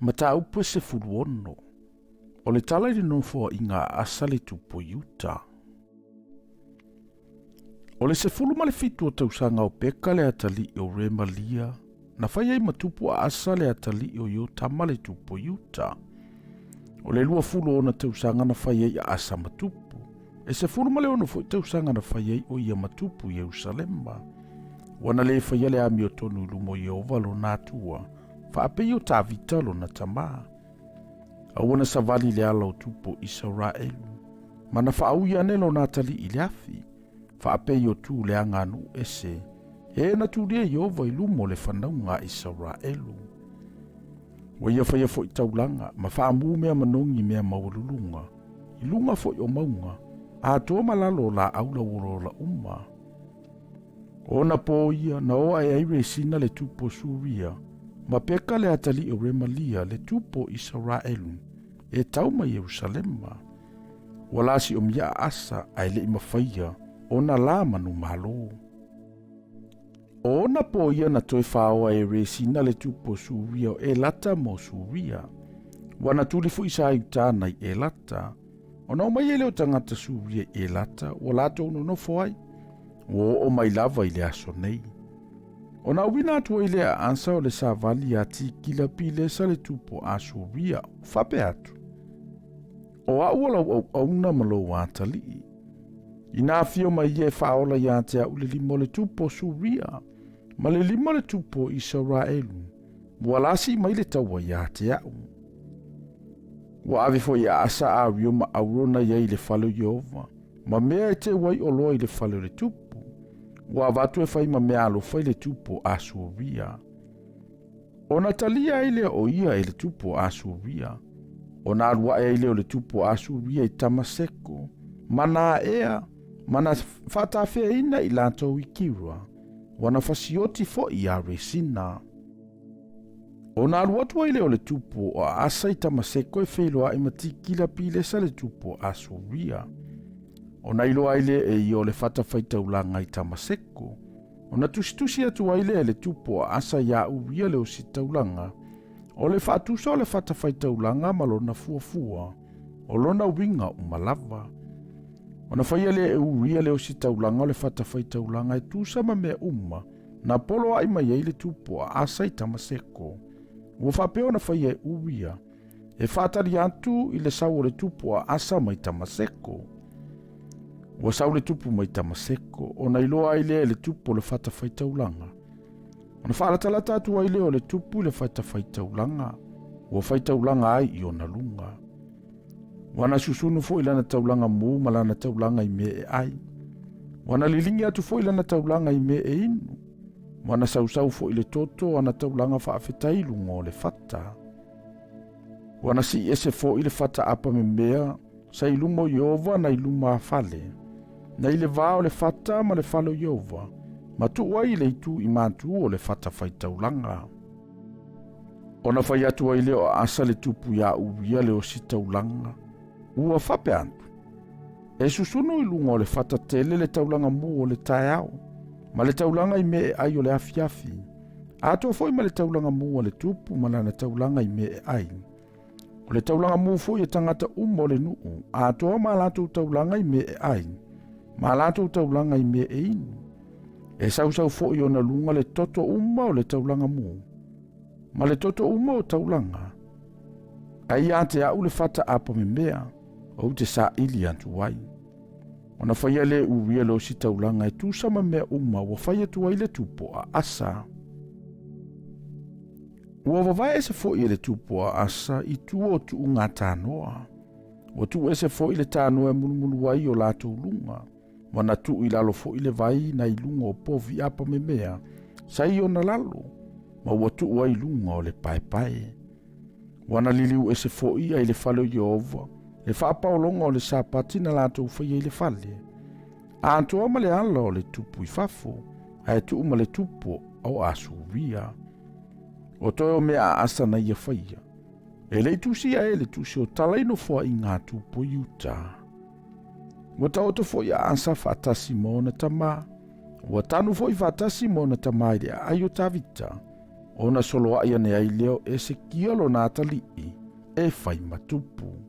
Mataupu e 16. O le tala i le nofoaiga a Asa le tupu o Iuta. O le 17 o tausaga o Peka le atalii o Remalia, na fai ai ma tupu a Asa le atalii o Iotama le tupu o Iuta. O le 20 o ona tausaga na fai ai a Asa ma tupu, e 16 foi tausaga na fai ai o ia ma tupu i Ierusalema. Ua na le faia le amiotonu i luma o Ieova lona Atua, faapei o Tavita lona tamā. A ua na savali i le ala o tupu o Isaraelu, ma na faaui ane lona atalii i le afi, faapei o tu leaga a nuu ese, e na tulia Ieova i luma o le fanauga a Isaraelu. Ua ia faia foi taulaga, ma faamu mea manogi mea maualuluga, i luga foi o mauga, atoa ma lalo o laau lauolola uma. O ona pō ia na o ae ai Resina le tupu o Suria, ma Peka le atalii o Remalia le tupu o Isaraelu, e tau mai Ierusalema. Ua lasiomia a Asa ae le i mafaia ona la manumalo. O ona pō ia na toe fāoa e Resina le tupu o Suria o Elata mo Suria. Ua na tuli foi sa i uta nai Elata. Ona o mai ai lea o tagata Suria i Elata ua latou nonofo ai, ua oo mai lava i le aso nei. Ona auina atu ai lea a Asa o le savali iā Tikila Pilesa le tupu o Asuria, faapea atu, O a'u o lau auauna ma lou atalii. Inā afio mai ia e faaola iā te a'u le lima o le tupu o Suria, ma le lima o le tupu o Isaraelu, ua lasi mai le taua iā te a'u. Ua ave foi e Asa Ario ma Aurona i ai i le fale o Ieova, ma mea e teu ai oloa i le fale o le tupu. Ua avatu e fai ma mea alofa i le tupu o Asuria. Ona talia ai lea o ia e le tupu o Asuria. Ona alu ae ai lea o le tupu o Asuria i Tamaseko, ma na aea, ma na faatafeaina i latou i Kira, ua na fasioti foi iā Resina. Ona alu atu ai lea o le tupu o Asa i Tamaseko e feiloai ma Tikila Pilesa le tupu o Asuria. Ona iloa ai lea e ia o le fatafaitaulaga i Tamaseko. Ona tusitusi atu ai lea e le tupu o Asa iā Uria le ositaulaga, o le faatusa o le fatafaitaulaga ma lona fuafua, o lona uiga uma lava. Ona faia lea e Uria le ositaulaga o le fatafaitaulaga e tusa ma mea uma, Na poloai mai ai le tupu a Asa i Tamaseko. Ua faapea ona faia e Uria, e faatali atu i le sau o le tupu a Asa mai Tamaseko. Ua sau le tupu mai Tamaseko, ona iloa ai lea e le tupu o le fatafaitaulaga. Ona faalatalata atu ai lea o le tupu i le fatafaitaulaga, ua faitaulaga ai i ona luga. Ua na susunu foi lana taulaga mu ma lana taulaga i mea e ai. Ua na liligi atu foi lana taulaga i mea e inu. Ua na sausau foi le toto o ana taulaga faafetai i luga o le fata. Ua na sii ese foi le fata apa memea sa i luma o Ieova nai luma a fale, nai le va o le fata ma le fale o Ieova, ma tuu ai i le itu i matu o le fata faitaulaga. Ona fai atu ai lea o Asa le tupu iā Uria le ositaulaga, ua faapea atu, E susunu i luga o le fata tele le taulaga mu o le taeao, ma le taulaga i mea e ai o le afiafi, atoa foi ma le taulaga mu a le tupu ma lana taulaga i mea e ai. O le taulaga mu foi e tagata uma o le nuu, atoa ma latou taulaga i mea e ai, ma latou taulaga i mea e inu. E sausau foi ona luga le toto uma o le taulaga mu, ma le toto uma o taulaga. Ai ia te a'u le fata apa memea, ou te saili atu ai. Ona faia lea e Uria le ositaulaga e tusa ma mea uma ua fai atu ai le tupu a Asa. Ua vavae ese foi e le tupu a Asa i tua o tuuga tanoa. Ua tuu ese foi le tanoa e mulumulu ai o latou luga. Ua na tuu i lalo foi le vai nai luga o povi apa memea sa i ona lalo, ma ua tuu ai luga o le paepae. Ua na liliu ese foi ia i le fale o Ieova, le faapaologa o le Sapati na latou faia i le fale, atoa ma le ala o le tupu i fafo, ae tuu ma le tupu o Asuria. O toe o mea a Asa na ia faia, e le i tusia e le tusi o tala i nofoaiga a tupu o Iuta. Ua taoto foi a Asa faatasi ma ona tamā, ua tanu foi faatasi ma ona tamā i le aai o Tavita. Ona soloai ane ai lea o Esekia lona atalii e fai ma tupu.